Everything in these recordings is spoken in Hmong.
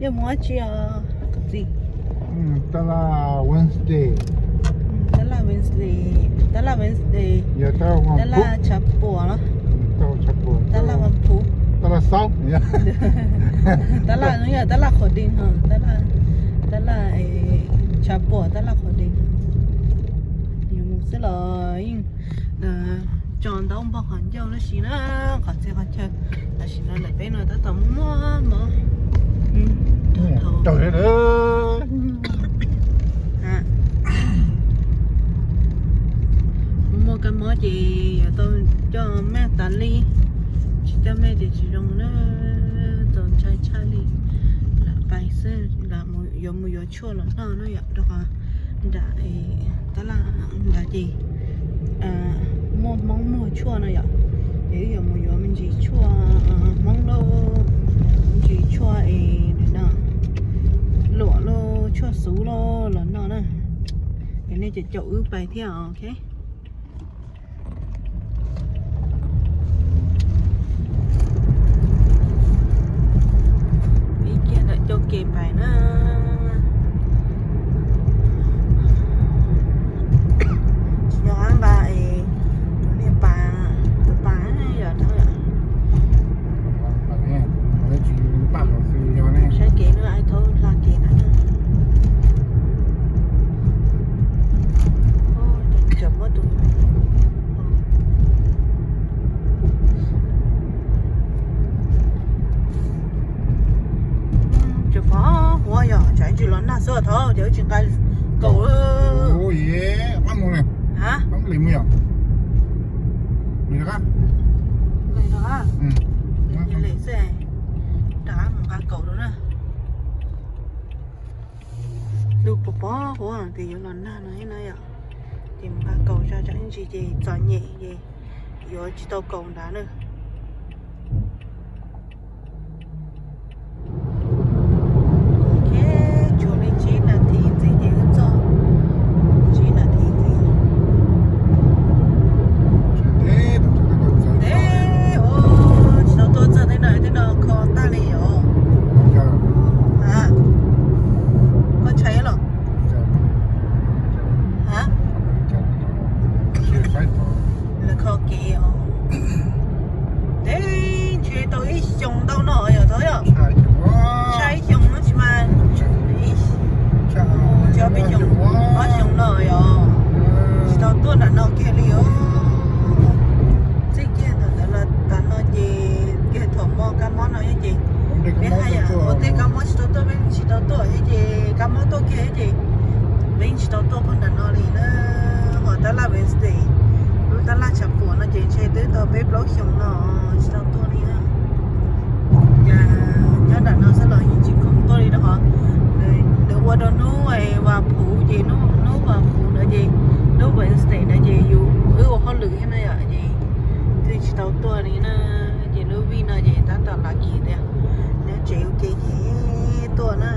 Yog mus dab tsi os? Tab laj Wednesday. Tab laj Wednesday, tab laj Wednesday, tab laj tshav puam los? Tab laj vas phuv, tab laj xaub, tab laj no yog tab laj qhuas dej no, tab laj tshav puam, tab laj qhuas dej no. Yus mus xwb los yeej tso ntaub npog qhov ncauj lub si na, qhov txhia qhov chaw. Tam sim no lawm peb no tab tom muaj muaj mov. Muaj kab mob ces yuav tau coj maj tas li, tsis coj maj ces tsis zoo na, txaus ntshai tshaj li. Lam pais xwb, yuav mus yuav tshuaj los noj na yom, rau qhov nram tab laj nrad ces muaj Hmoob muag tshuaj no yom, ces wb yuav mus yuav me ntsis tshuaj Hmoob lauj, me ntsis tshuaj es no, luam lauj, tshuaj xuv lauj los noj na. Es nej caum caum wb pais thiab, ok. Ib kiag ntawm coj kev pais na. Tsis yog ab npa es tus niag pas, tus pas yog rau saib kev no, ai thaub hla kev na. Tseem muab tus Tseem pom huav yog tsam ib ntsis los nag xwb thaum ces wb tsis nqa kaus. Mus li mus yom. Mus li xwb, rov qab mus nqa kaus rau na. Lub pos pos huav tias yuav los nag no na yom, ces mus nqa kaus tso tsam ib ntsis ces txom nyem ces yuav tsis tau kaus nrad na. Ok, tshuav li tsib nas this ntxiv ces wb txog. Tsib nas this ntxiv. Teb, tsis tau tuaj txog tej no, tej no kho tag li os. Koj ntshai los? Lawv kho kev os. Teb, ntshe tau ib xyoos ntau no yog thaum yog. Tshaj ib xyoos no tsis mas. Tsis ob peb xyoos, ob xyoos no yog. Tsis tau tuaj nram no kiag li os. Txij kiag ntawm ntawd los tas no ces kiag thaum muaj kab mob no ces peb haj yam ua tej kab mob tsis tau tuaj, peb tsis tau tuaj thiab ces kab mob tuaj kiag thiab ces peb tsis tau tuaj pog nram no li na. Ho tab laj Wednesday, lub tab laj tshav puam no ces ntshe twb tau peb plaub xyoos no tsis tau tuaj li na. Cas nyob nram no xwb los yeej tsis khoom tuaj li rau qhov nws ua rau hnub vas phuv ces hnub vas phuv ntawd ces hnub Wednesday ntawd ces yus wb ua hauj lwm thiab na yom, ces twb tsis tau tuaj li na. Ces lub vij no ces tab tom lav kis tias nyob tsev ua ke ces tuaj na.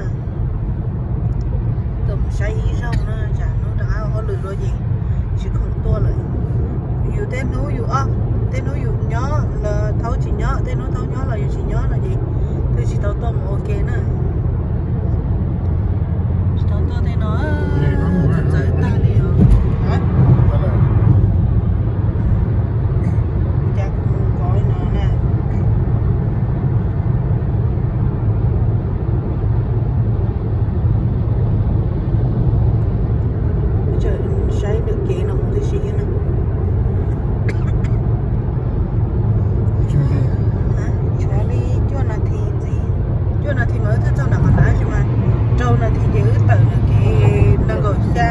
Tuaj mus saib ib zaug na, tsam hnub rov qab ua hauj lwm dua ces tsis khoom tuaj lawm. Yus tej hnub yus, tej hnub yus nyob los thaub tsis nyob, tej hnub thaub nyob los yus tsis nyob no ces twb tsis tau tuaj mus ua ke na. Tsis tau tuaj tej no, txawv tag li os. Cas kuv mus kov li no na. Saib ntawm kev no mus tib si na. Tshuav li cuaj nas this ntxiv, cuaj nas this mas wb twb txog nram qhov na, tab sis mas rau nas this ces wb tawm ntawm kev nees nkaum xya.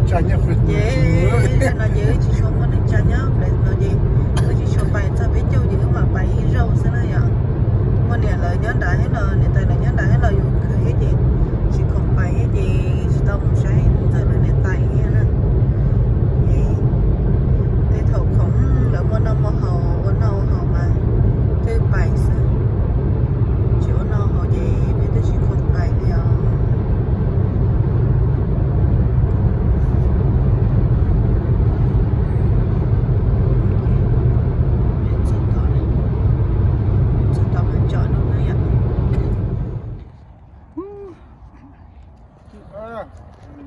Ces no ces wb tsis tshua muaj neeg tsa nyob Fresno ces wb tsis tshua pais txog peb caug ces wb mam pais ib zaug xwb na yom. Muaj niam lawv nyob nrad thiab no, niam tais lawv nyob nrad thiab no, yus khwv thiab ces tsis khoom pais thiab ces tsis tau mus saib ntxawm lawv niam tais thiab na. Tej thaum khoom lawv muaj noj muaj haus, ua noj ua haus mas thiaj pais xwb, tsis ua noj haus ces peb twb tsis khoom pais li os.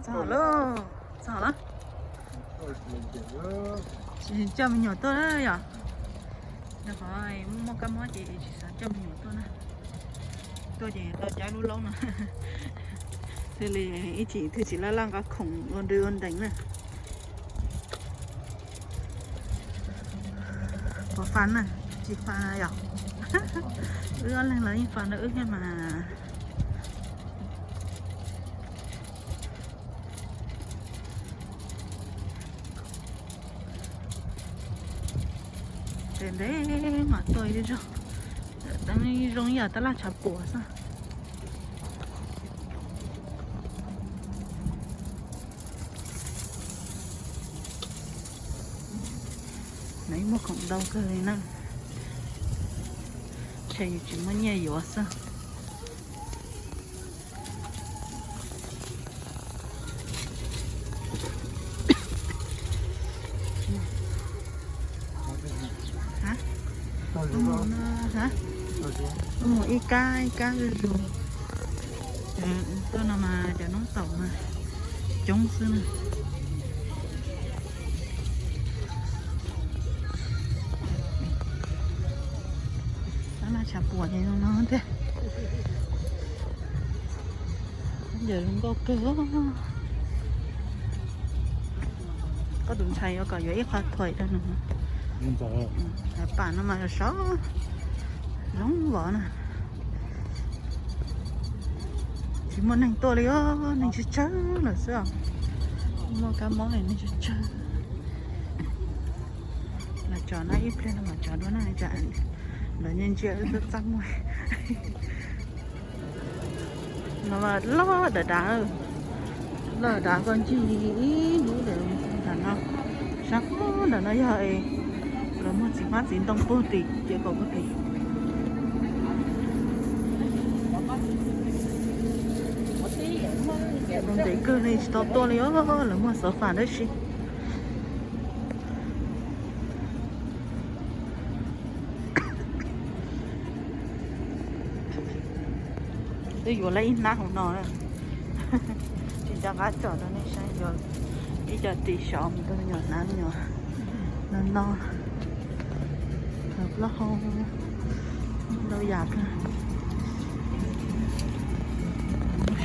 Txog lawm, txog lawm. Tsis coj me nyuam tuaj na yom. Rau qhov muaj muaj kab mob ces tsis xav coj me nyuam tuaj na. Tuaj ces tau cab lub laub no. Thiaj li ib chim thiaj tsis laj laj nqa khoom ua nrwg ua ntees na. Puas fun na? Tsis fun yom? Wb ob leeg los yeej fun rau wb thiab mas. Ntev ntev mas tuaj ib zaug, zoo ib yam tab laj tshav puam xwb. Nws muaj khoom ntau kawg li na. Ntshe yus tsis muaj nyiaj yuav xwb. Mus ib kab ib kab zuj zus. Tuaj no mas cov noob taum mas coob xwb na. Tab laj tshav puam ces no no thiab. Ntawm zoo nkauj kawg. Koj tus ntxhais yuav kom yuav ib qho thuam rau nws. Pam no mas sov zoo vov na. Tsis muaj neeg tuaj li os, neeg tsawg tsawg lawm xwb os. Muaj kab mob neeg tsawg tsawg. Los tso na, ib pliag no mam tso dua na, tsam lawv ntsia ntsia wb txaj muag. No mas loj dav dav, loj dav koj ncig ib hnub ntawm no. Sab nram no yog lawv muag txiv hmab txiv ntoo puag tim ces kaum puag tim. Ntev kawg li tsis tau tuaj li os, lawv muag xov fas dab tsi. Twb yuav lawm ib hnab hauv no, tsis nco qab tsom rau nej saib, yuav ib co ris sov mus rau me nyuam hnav me nyuam no no. Plaub hau ntau yam kawg.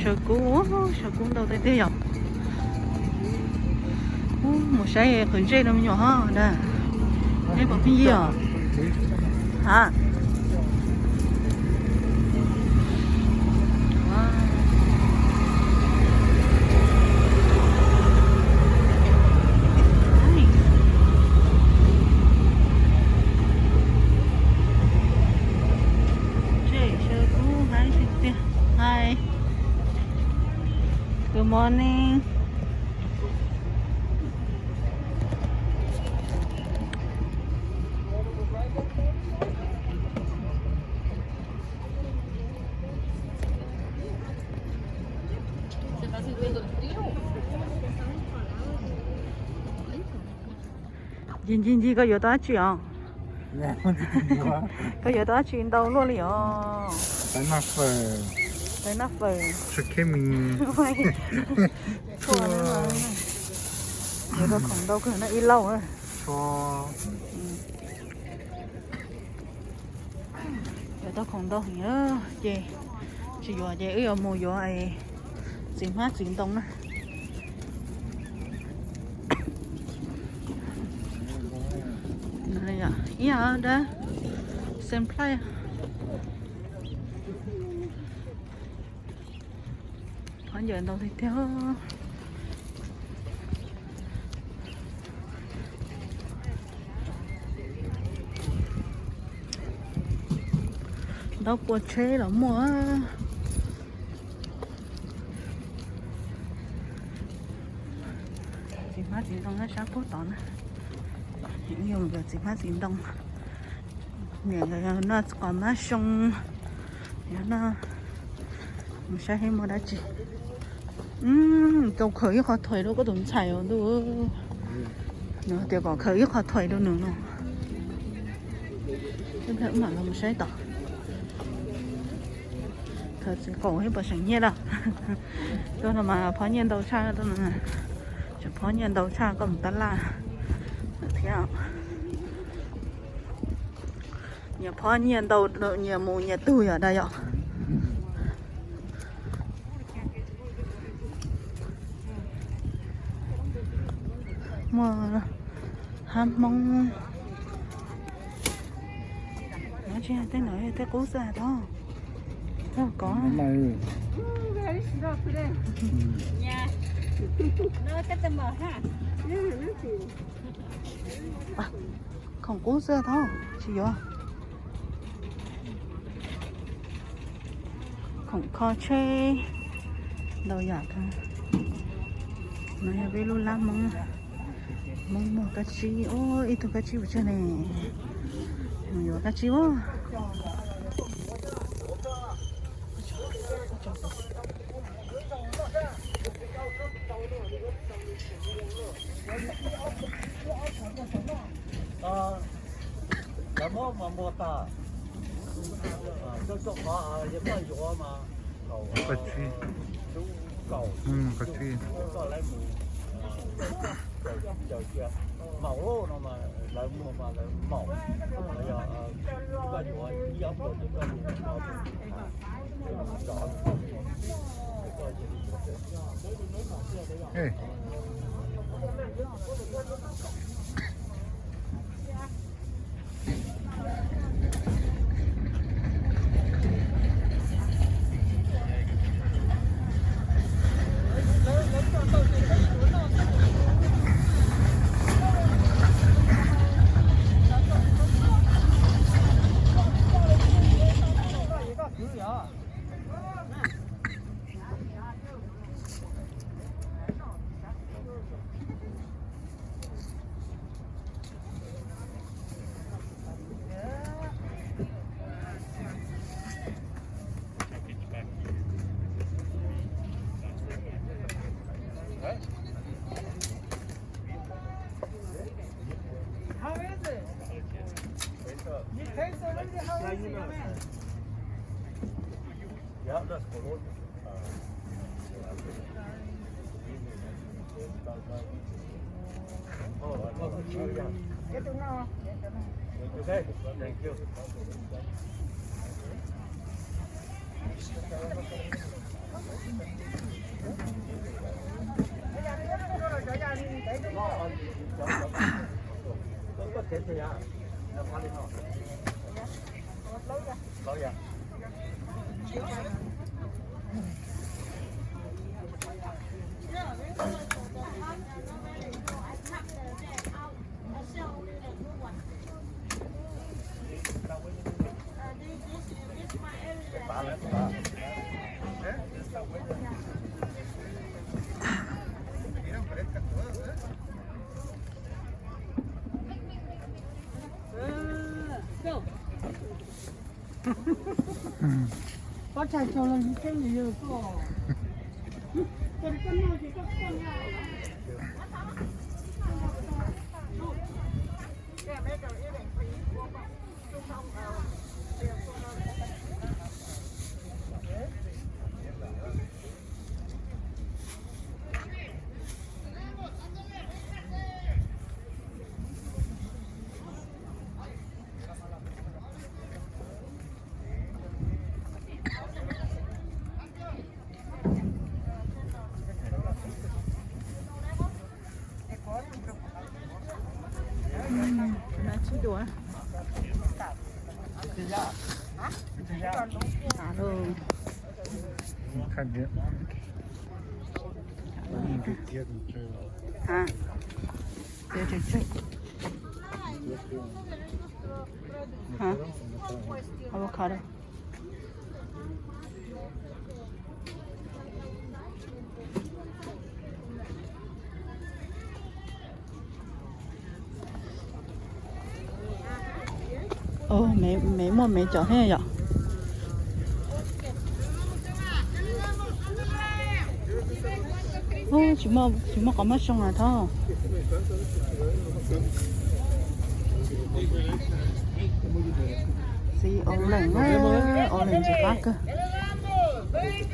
Saw kub, saw kub ntau tiag tiag yom. Mus saib qhwv ntsej rau me nyuam hos na. Nej puas pheej yig os? Ha. Ntsej saw kub haib tiag tiag. Hi. Good morning. Ncig ncig ncig, koj yuav tau dab tsi os? Koj yuav tau dab tsi ntau luaj li os? Tawv naj fawm. Tawv naj fawm. Tshuav kheb mis. Tshuav. Yuav tau khoom ntau kawg na ib lauj. Tshuav. Yuav tau khoom ntau heev ces tsis yuav ces wb yuav mus yuav txiv hmab txiv ntoo na. Ib yam dab, same price. Qhov ncauj ntau tiag tiag. Lawv pua tsheb los muaj. Txiv hmab txiv ntoo nyob sab pub tod na. Yus yog txiv hmab txiv ntoo. Niam yog noj qos mab xyoo, yog noj, mus saib seb muaj dab tsi. Tau khaws ib qho thuais rau koj tus ntxhais os ntuj. Nws tias kom khaws ib qho thuais rau nws no. Ib pliag wb mam los mus saib tod. Khaws txiv qaum thiab puas seem nyiaj lawm. Tuaj no mas phob nyiaj ntau tshaj, tuaj no tseem phob nyiaj ntau tshaj koj mus tab laj thiab. Nyias phob nyiaj ntau, nyias mus nyias tug yom, dag yom. Muaj hab Hmoob. Tej no tej qub xwb tod. Kov. Khoom qub xwb tod, tsis yuav. Khoom kho tsheb, ntau yam. No yog peb lub lab Hmoob. Hmoob muag kab tsib, ib tug kab tsib puas tsawg ne? Mus yuav kab tsib ua. Lawv muab mas muag tas, coj qhov yog koj yuav mas kaum, koj lawv mus caum cia maum no mas lawv muag mas lawv maum, yog koj yuav ib ob puas ces koj yuav. How is it? You taste already? How is it, man? Yeah, that's good. Okay, thank you. Avocado. Ov, me muaj me cov thiab yom. Ov, tsis muaj qhov mab soo as thov. Txiv ua leej, ua leej ntsis qab kawg. Txiv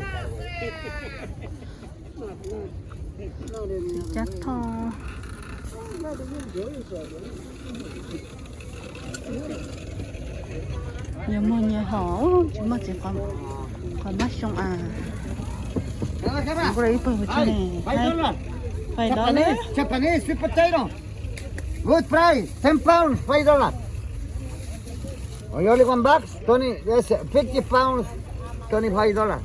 cab thoj. Yog muag nyias hom, tsis muaj txiv qhov mab soo as. Kuv ib pawg mus tso ne. Five dollar. Japanese sweet potato. Good price, ten pounds, five dollar. Oh, you only one box, twenty, yes, fifty pounds, twenty-five dollar.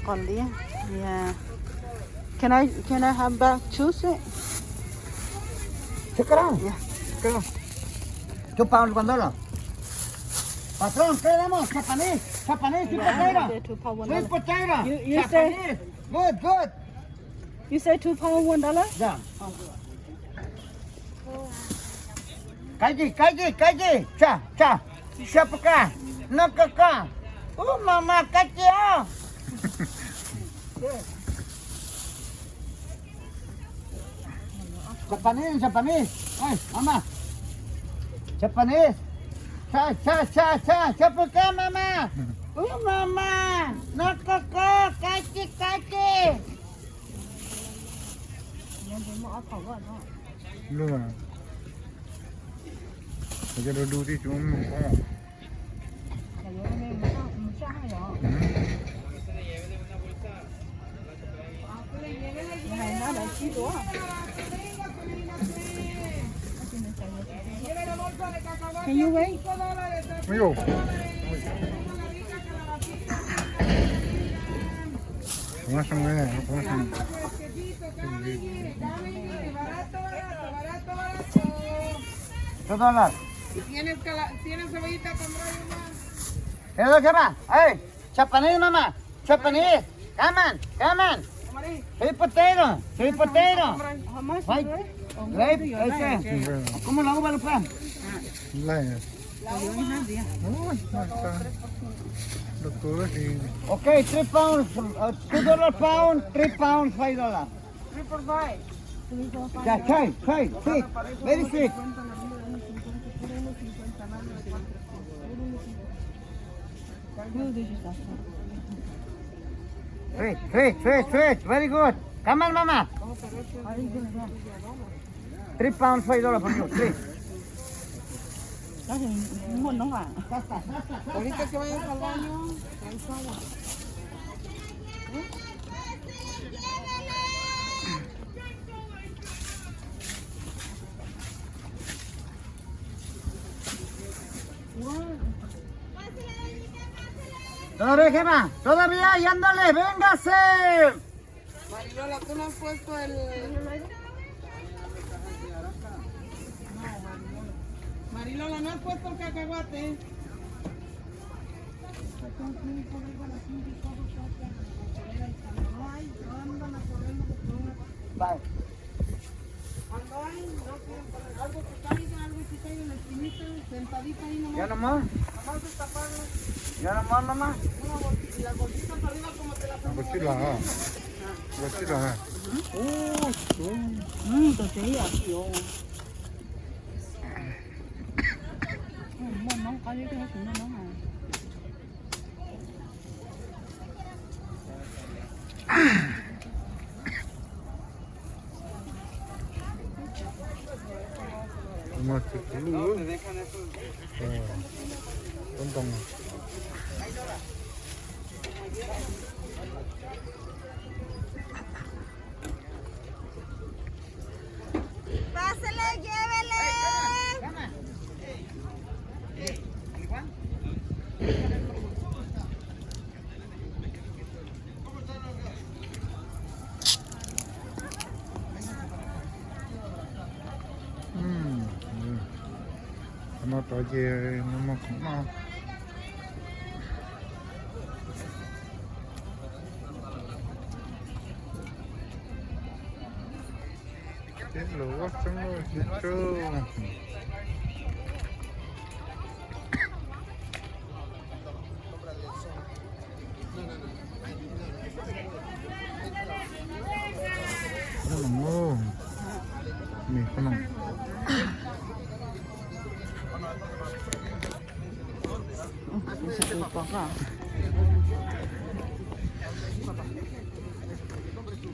Qos liab. Yeah. Can I, can I have back two sweet? Check it out. Yeah. Check it out. Two pounds, one dollar. Patrón, ¿qué le damos? Japanese, Japanese, sweet potato. Sweet potato. You, you say, Japanese. Good, good. You say two pound, one dollar? Yeah. Oh. Kab ci, kab ci, kab ci, tsa, tsa, tsa pua ka, no ka ka. Ub, mas mas kab ci os. Japanese, Japanese. Oi, mama. Japanese. Tsa, tsa, tsa, tsa, tsa pua ka, mama. Ub, mama, no ka ka, kab ci, kab ci. Lub, cov du du tib tsuv mus poob. Can you wait? Ui dồi. Không có xong đây này, không có xong. Dos dólares. ¿Tienes cala-, tienes cebollita con rollo más? Hello, ¿qué más? Hey, Japanese, mama. Japanese. Come on, come on. Sweet potato, sweet potato. How much is it? Grape, ese. ¿Cómo la uva, Lupán? Lai. Ui, no está. Lo que es. Okay, three pounds, uh, two dollar pound, three pounds, five dollar. Three for five. Yeah, try, try, sweet, very sweet. Sweet, sweet, sweet, sweet, very good. Come on, mama. Three pounds, five dollar for you, three. Ahorita que vayas al baño, ahí está. Todavía quema, todavía hay, ándale, véngase. Marilola, tú no has puesto el... Marilola, no has puesto el cacahuate. Bye. Cuando hay, no quieren poner algo que caiga, algo que caiga en la esquinita, sentadita ahí nomás. ¿Ya nomás? Nomás destaparlo. ¿Ya nomás, mamá? Una bolsita, las bolsitas arriba como te las... Ua tsis los? Ua tsis los? Ub, tus tsev yam xim os. Muaj noob qab li, muaj noob. Mas tus tus lub, tus ntoo. Pásele, llévele. No rov ces no mas khoom no. Tib lus ua txeeb lub tsis tsuj.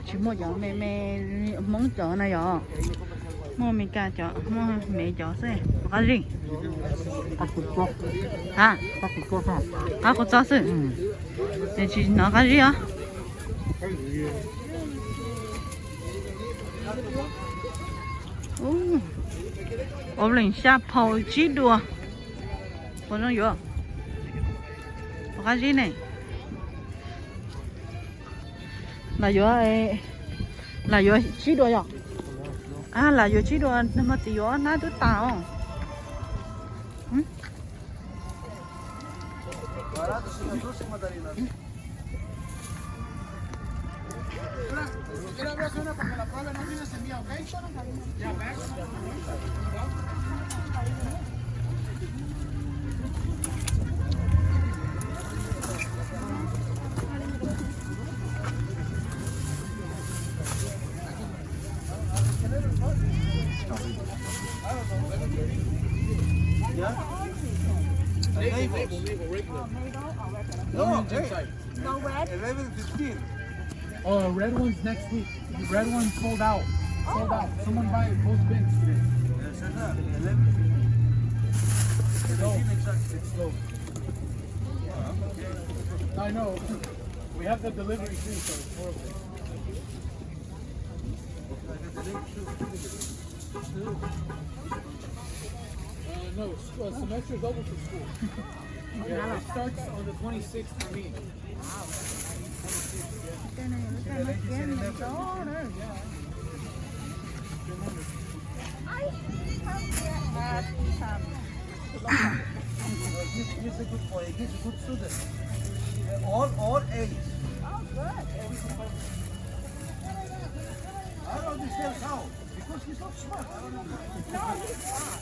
Tsis muaj cov me me Hmoob cov na yom. Muaj Meskas cov, muaj Mev cov xwb. Qab zib. Ha, qab qus txob xwb. Ces tsis hnov qab zib os. Ua leej xya phau tsib dua. Puas zoo yuav? Puas qab zib ne? Lam yuav, lam yuav tsib dua yom? Lam yuav tsib dua, nag hmo txiv yuav ob hnab twb tas os. No, hey. No red? Eleven fifteen. Oh, red one's next week. The red one sold out. Sold out. Someone buy both bins today. Yes, sir. Eleven fifteen. It's slow. It's slow. I know. We have the delivery too, so it's horrible. Uh, no, s- uh, semester is over for school. Yeah, it starts on the twenty-sixth for me. He's, he's a good boy. He's a good student. All, all A's. Oh, good. I don't understand how. Because he's not smart. I don't know. No, he's not.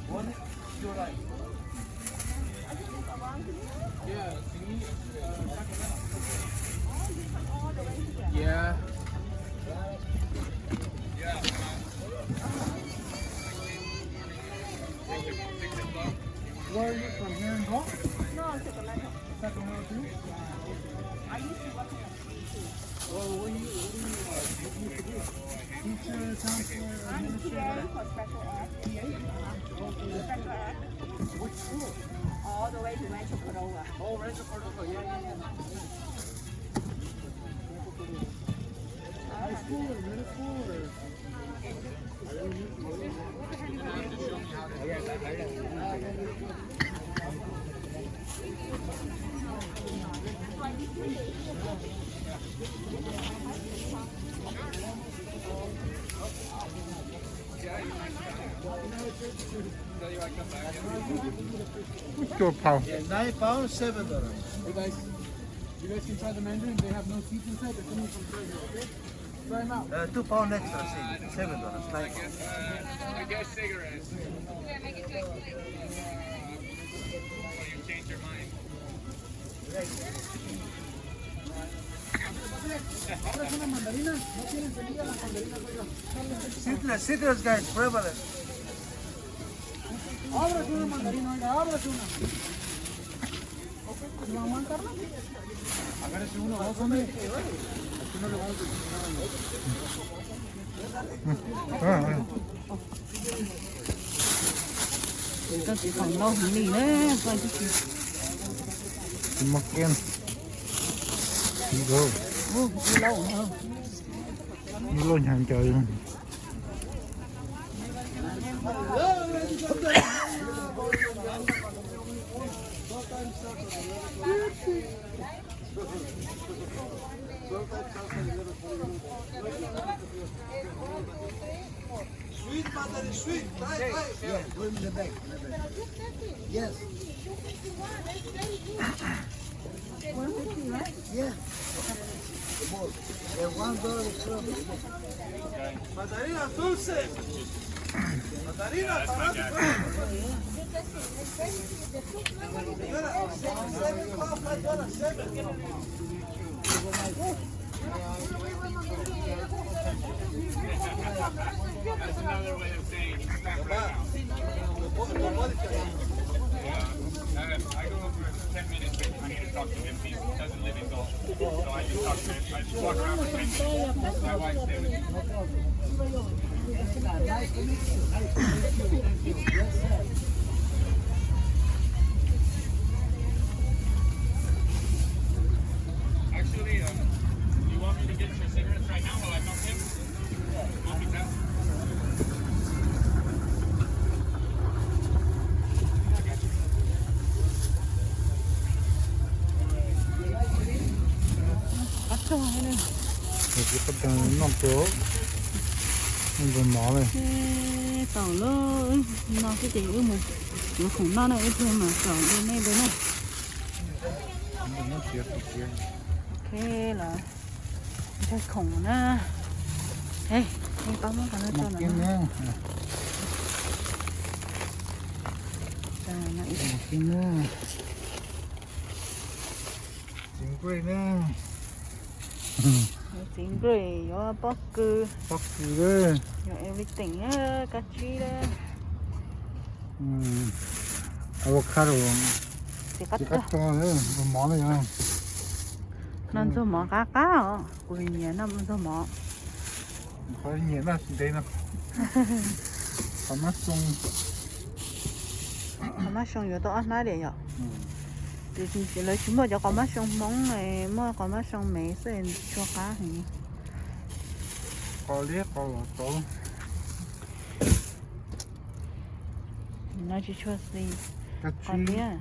What? You're right. Yeah, can you, uh, check it out? Yeah. Where are you from, here in Guam? No, Sacramento. Sacramento too? I used to work in a school too. Well, what do you, what do you, uh, what do you do? Teacher, counselor, administrator? I'm a T A for special ed. T A? Uh-huh. Special ed. Which school? All the way to Rancho Cordova. Oh, Rancho Cordova, yeah, yeah, yeah. High school or middle school or? Cuaj phau. Nine pounds, seven dollars. Hey guys, you guys can try the Mandarin. They have no seeds inside. They're coming from Fresno, okay? Try 'em out. Uh, two pound extra seed, seven dollars. Nine pounds. Citrus, citrus, guys, prevalent. Ábrase una mandarina, oiga, ábrase una. Agárrese uno, dos, hombre. Aquí no le vamos a... Koj tsis tau lauj heev li na, koj tsis, tsis muaj kiab. Ub, ub lauj, ub lauj nyav ncaws. Sweet, mother, sweet. Try, try. Yeah, put him in the bag, in the bag. Yes. One fifty, right? Yeah. The ball. Yeah, one dollar is twelve. Mandarina dulce. Mandarina, barato. Señora, seven, five dollars, seven. That's another way of saying he's back right now. Yeah. Uh, I go for ten minutes, but I need to talk to him. He doesn't live in Gulf. So I just talk to him. I just walk around for ten minutes. My wife's there with me. Actually, uh, you want me to get your cigarettes right now while I talk to him? I'll be back. Qab tog ne. Qab tog noj tua, noj tua mov li. Tau lawm, no xwb ces wb mus yuav khoom noj na, ib pliag mas txaus li nej ntawd na. Ok, los ntsaig khoom na. Pab muab qhov no tso lawm. Txiv nkuaj, yuav pob kws, yuav everything, kab tsib, avocado, txiv qab tog, mov na. No ntxuag mov qab qab os, kuv nyiam noj ntxuag mov. Qhov nyiam noj tsis ntev no. Qhov mab xoo, qhov mab xoo yuav tau ob hnab diam yom. Lawv tsis muaj cov qos mab xoo Hmoob, muaj qos mab xoo Mev xwb, tsis tshua qab heev. Qos liab qos los tau. No tsis tshua xis, qos liab.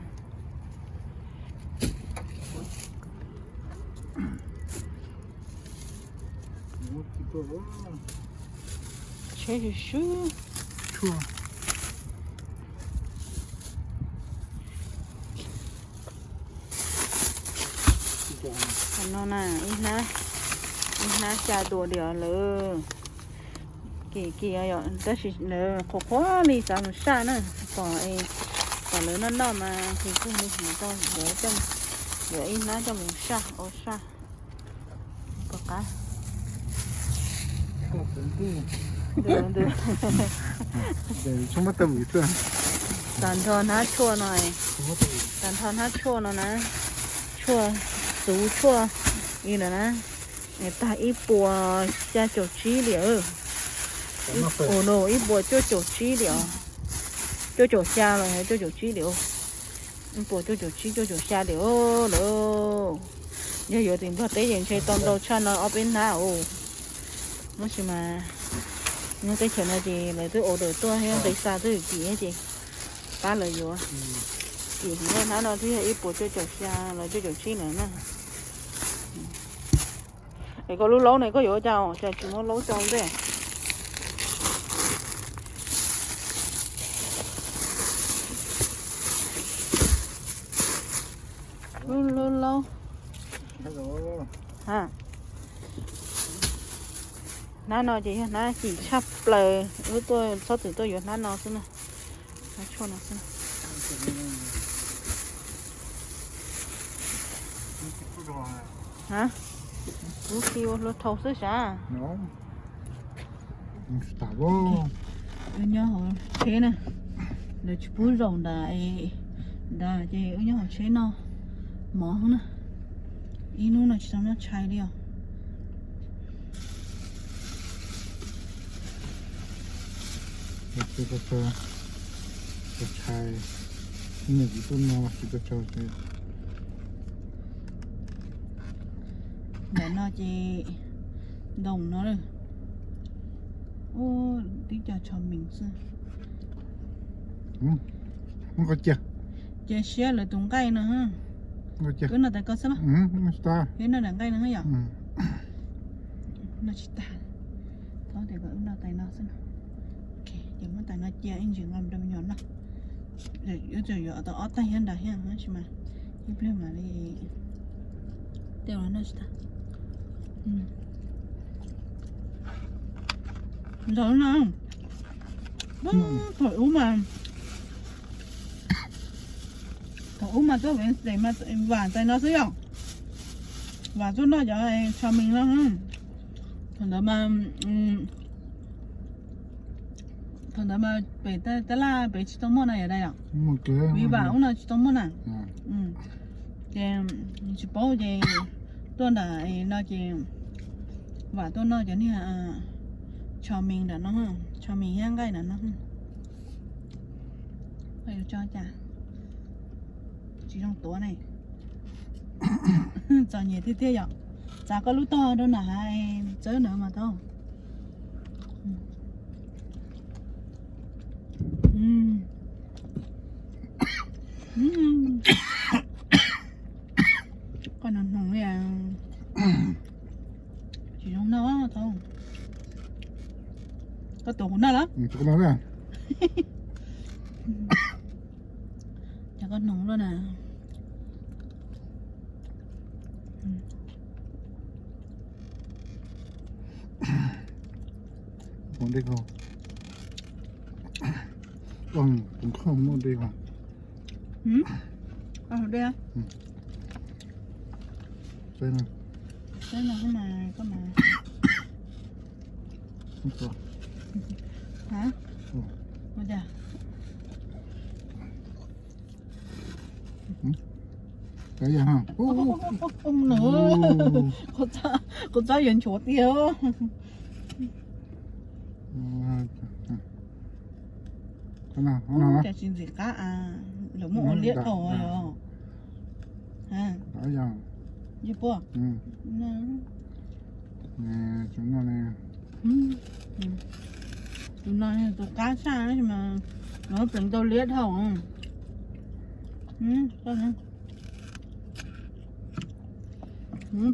Tsheb swb swb. Qhov no na, ib hnab, ib hnab xya duas diam lawm. Kim kim yom, tab sis lawv qhuav qhuav li xav mus saj na, pom, pom lawv noj noj mas kuv kuj li hnov tau, yuav ib hnab coj mus saj ua saj. Pom qab. Tag nrho hnab tshuaj no, tag nrho hnab tshuaj no na, tshuaj, xuv tshuaj li ntawd na, tag ib puas xya caum tsib diam. Ib puas no ib puas cuaj caum tsib diam, cuaj caum xya los yog cuaj caum tsib diam. Ib puas cuaj caum tsib cuaj caum xya diam lawm. Yog yuav tim Nplog teb ces ntshe tau ntau tshaj no ob peb hnab os. Tab sis mas nyob teb chaws no ces lawv twb order tuaj thiab, nqi xa twb kim thiab ces pab lawv yuav. Kim heev, hnab no twb yog ib puas cuaj caum xya los cuaj caum tsib lawm na. Es koj lub laub ne koj yuav ua cas, cas tsis muab laub tso ntej? Lub, lub laub. Hnab no ces yog hnab kim tshaj plaws, wb tuaj txhob txwm tuaj yuav hnab no xwb na. Hnab tshuaj no xwb. Kuv khi ua hlua dhau xwb sav. Wb nyob hauv tsheb na, lawv tsis pub zaum nram, nram ces wb nyob hauv tsheb noj mov na. Ib hnub no tsis tau noj tshais li os. Tsis tau tshais, ib niam txiv tuaj no tsis tau tshais. Ntawm no ces ntoo no lawm. Ub, tib co tsho mees xwb. Cia siab lawv tus nqaij no. Wb noj tais koj xwb los? Wb noj tais nqaij no yom. Noj tsis tag, thaub tias kom wb noj tais no xwb no. Ces muab tais no cia ib ntsis nqa rau me nyuam noj. Yuav tsum yuav tau ob tais nyob nrad thiab tab sis mas ib pliag mam li tej los noj tsis tag. Nrog no, thaum ub mas, thaum ub mas tuaj Wednesday mas vam tais no xwb yom. Vam tuaj noj cov tsho mis no. Thaum ntawd mas, thaum ntawd mas pem tab laj pem tsis tau muaj na yom dais yom. Vim Vam ub no tsis tau muaj na. Ces tsis paub ces tuaj ntawm no ces Vam tuaj noj cov niag tsho mis ntawm no, tsho mis thiab nqaij ntawm no. Tsis zoo tuav ne. Txom nyem tiag tiag yom. Txav koj lub tog rau nram hav txawb ntawd mas tau. Koj no hnoos li, tsis zoo noj tau. Koj tuav kuv noj los? Ces koj hnoos luaj na. Ua dej ko, ua dej ko. Ua dej. Teb no, teb no mas koj mas. Hab, ua cas? Qhov txob yuav nchuav tiag. Cas tsis ntxim qab, lawv muab ua liab dhau os. Yog puas? Tus no tus qab saj mas, nws pleev tau liab dhau.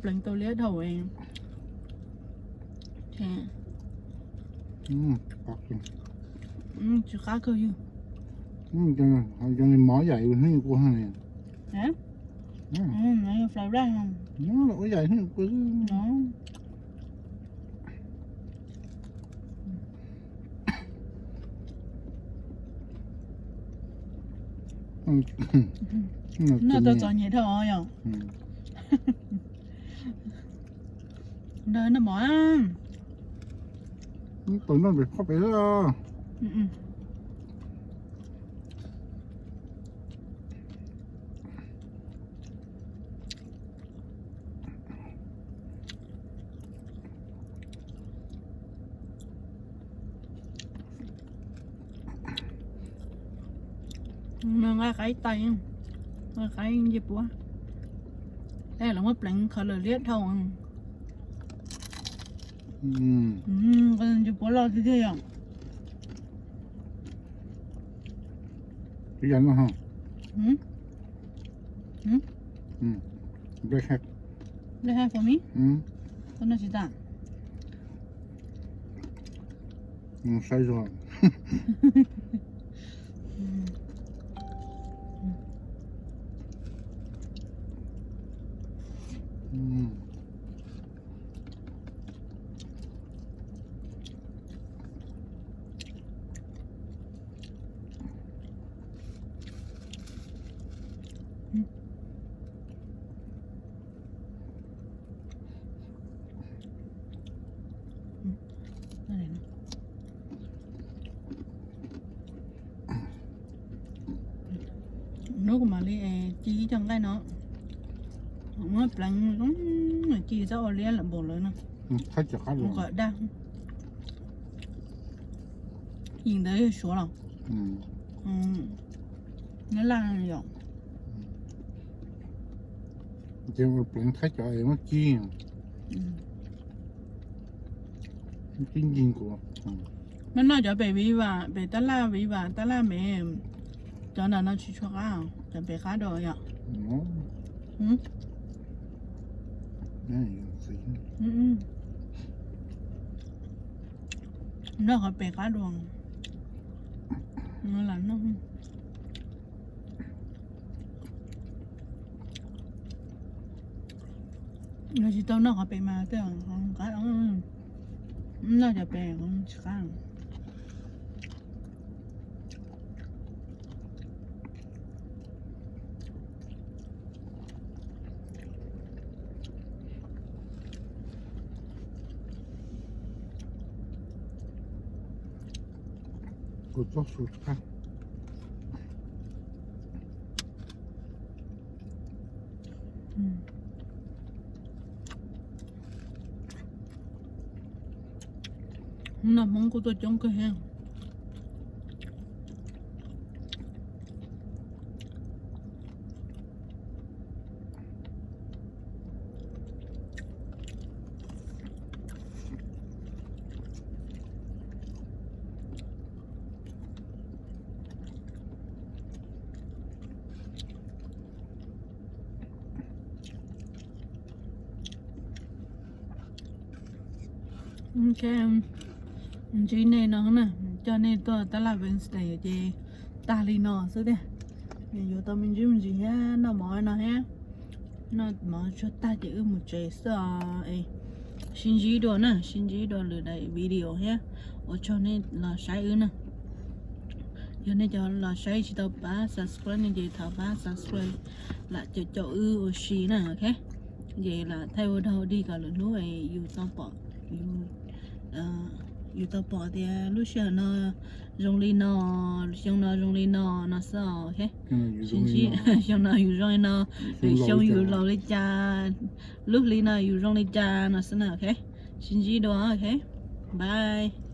Pleev tau liab dhau. Tsis qab kawg yog. Mov yam yus hnub yus kua li. Fly rice. Ua yam hnub yus kua. Noj tau txom nyem dhau yom. Nrog noj mov. Tus noj pem qhov pem xwb. Nqaij qaib tais, nqaij qaib ncej puab, lawv muab pleev kho lawm liab dhau. Ncej puab loj tiag tiag yom. They have for me? Koj noj tsis tas? Saib zoo. Hnub kuv mam li ci ib co nqaij no, muab pleev zoo, ci txhob ua liab lawm npaum lawv no. Kom dag. Yim ntawd yog Suav los? Nyab Laj yom. Ces pleev thaib cov es muab ci, ci ncig nkaus. Noj noj cov pem Viva, pem tab laj Viva, tab laj me, cov ntawm no tsis tshua qab, cov pem qab dua yom. Noj qhov pem qab dua. Lam noj. Yog tsis tau noj qhov pem mas tej qab, noj cov pem tsis qab. Kuv txob su tshaj. Noj Hmoob kuj tuaj coob kawg thiab. Ok, ntsib nej no na, coj nej tuaj tab laj Wednesday ces tag li no xwb tiag. Yuav tau me ntsis me ntsis thiab noj mov no thiab. Noj mov tsuag tag ces wb mus tsev xwb os. Sib ntsib dua na, sib ntsib dua lwm daim video thiab. Ua tsaug nej los saib wb na. Yog nej cov los saib tsis tau pab subscribe no ces thov pab subscribe lam caum caum wb ua si na, ok. Ces lam thaij ua dog dig kom lwm hnub yus tau pom, yus tau pom tias lub sij hawm no zoo li no, xyoo no zoo li no no xwb os, ok. Xyoo no yus zoo li no, lwm xyoo yus laus li cas, lub hli no yus zoo li cas no xwb na, ok. Sib ntsib dua, ok. Bye.